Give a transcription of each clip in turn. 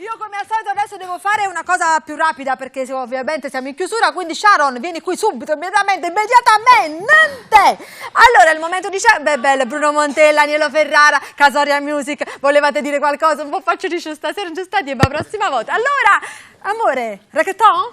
Io come al solito adesso devo fare una cosa più rapida perché ovviamente siamo in chiusura, quindi Sharon vieni qui subito, immediatamente, immediatamente! Allora, è il momento di... Beh, bello, Bruno Montella, Aniello Ferrara, Casoria Music, volevate dire qualcosa? Un po' faccio di stasera, non c'è stati, ma la prossima volta. Allora, amore, reggaeton?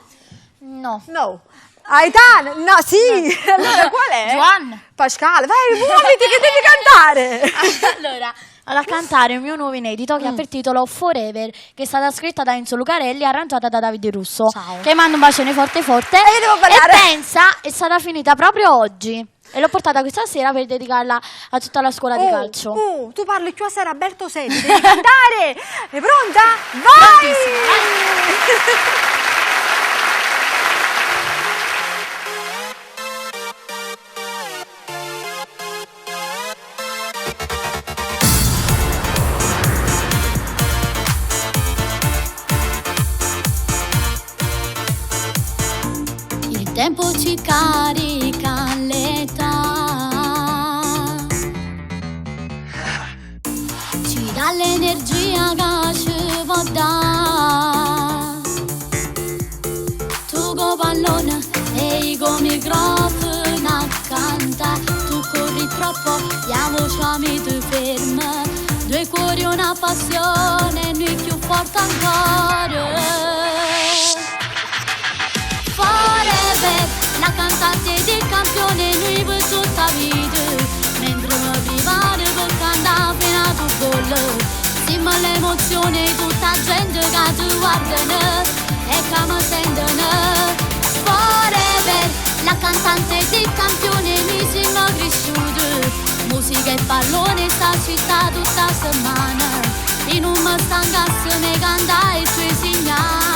No. No. Aitan? No, sì! Allora, qual è? Juan. Pasquale, vai, muoviti che devi cantare! Allora, vado a cantare un mio nuovo inedito che ha per titolo Forever, che è stata scritta da Enzo Lucarelli e arrangiata da Davide Russo. Ciao. Che manda un bacione forte forte. E io devo ballare. E pensa, è stata finita proprio oggi. E l'ho portata questa sera per dedicarla a tutta la scuola di Oh, calcio. Oh, tu parli più a sera Alberto Senti, devi cantare! È pronta? Vai! Il tempo ci carica l'età, ci dà l'energia che ci può dare. Tu con pallone e io con microfono a canta, tu corri troppo, la voce mi ti ferma. Due cuori, una passione, noi più forte ancora. Forever, la cantante del campione, noi per tutta vita. Mentre mi preparo per cantare fino a tu gol. Siamo l'emozione, tutta gente che ti guardano e che mi sentono. Forever, la cantante del campione, mi siamo cresciuti. Musica e pallone, sta città tutta settimana. In un mi stancasse, mi canta i suoi segnali.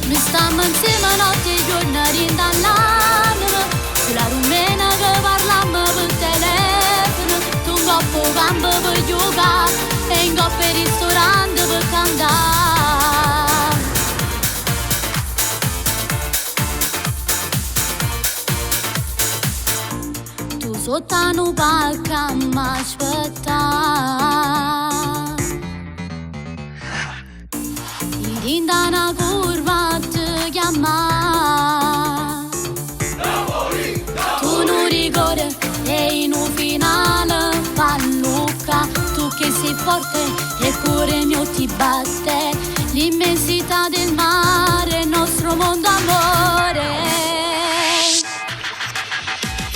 Noi stiamo insieme notte e giorno dall'anima. Sulla rumena che parliamo per telefono. Tu in coppa campo per giocare e in coppa ristorante per cantare. Tu sotto un palco a m'aspettare. In una curva ti chiama. Tu un rigore e in un finale pallucca. Tu che sei forte e il cuore mio ti batte. L'immensità del mare, il nostro mondo amore.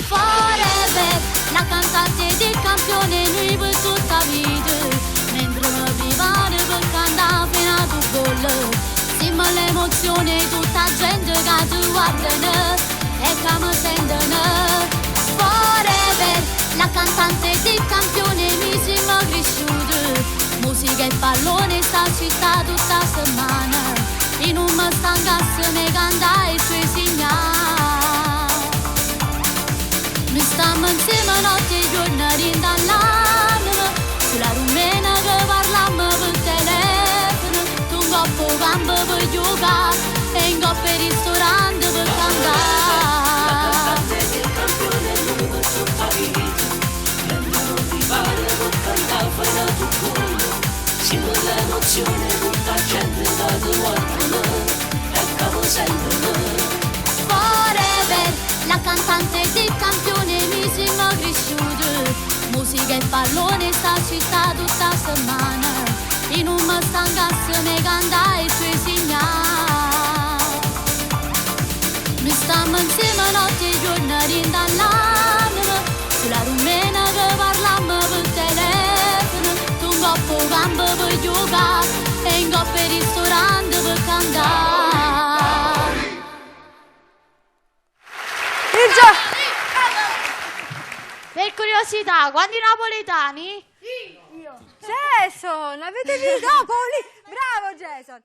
Forever, la cantante del campione, noi per tutta vita. Mentre mi preparo per cantare fino a tu gol. Siamo l'emozione, tutta gente che ti guardano e che mi sentono. Forever, la cantante del campione, mi siamo cresciuti. Musica e pallone, sta città tutta settimana. In un mi stancasse, mi canta i suoi segnali. Noi stiamo insieme notte e giorno dall'anima. Sulla rumena che parliamo per telefono. Tu in coppa campo per giocare e in coppa ristorante per cantare. Forever, la cantante del campione, mi siamo cresciuti. Musica e pallone, sta città tutta settimana. In un mi stancasse, mi canta i suoi segnali. Noi stiamo insieme notte e giorno dall'anima. Sulla rumena che parliamo per telefono. Tu in coppa campo per giocare e in coppa ristorante per cantare. Il gio- Per curiosità, quanti napoletani? Jason, avete vinto? Napoli! Bravo Jason!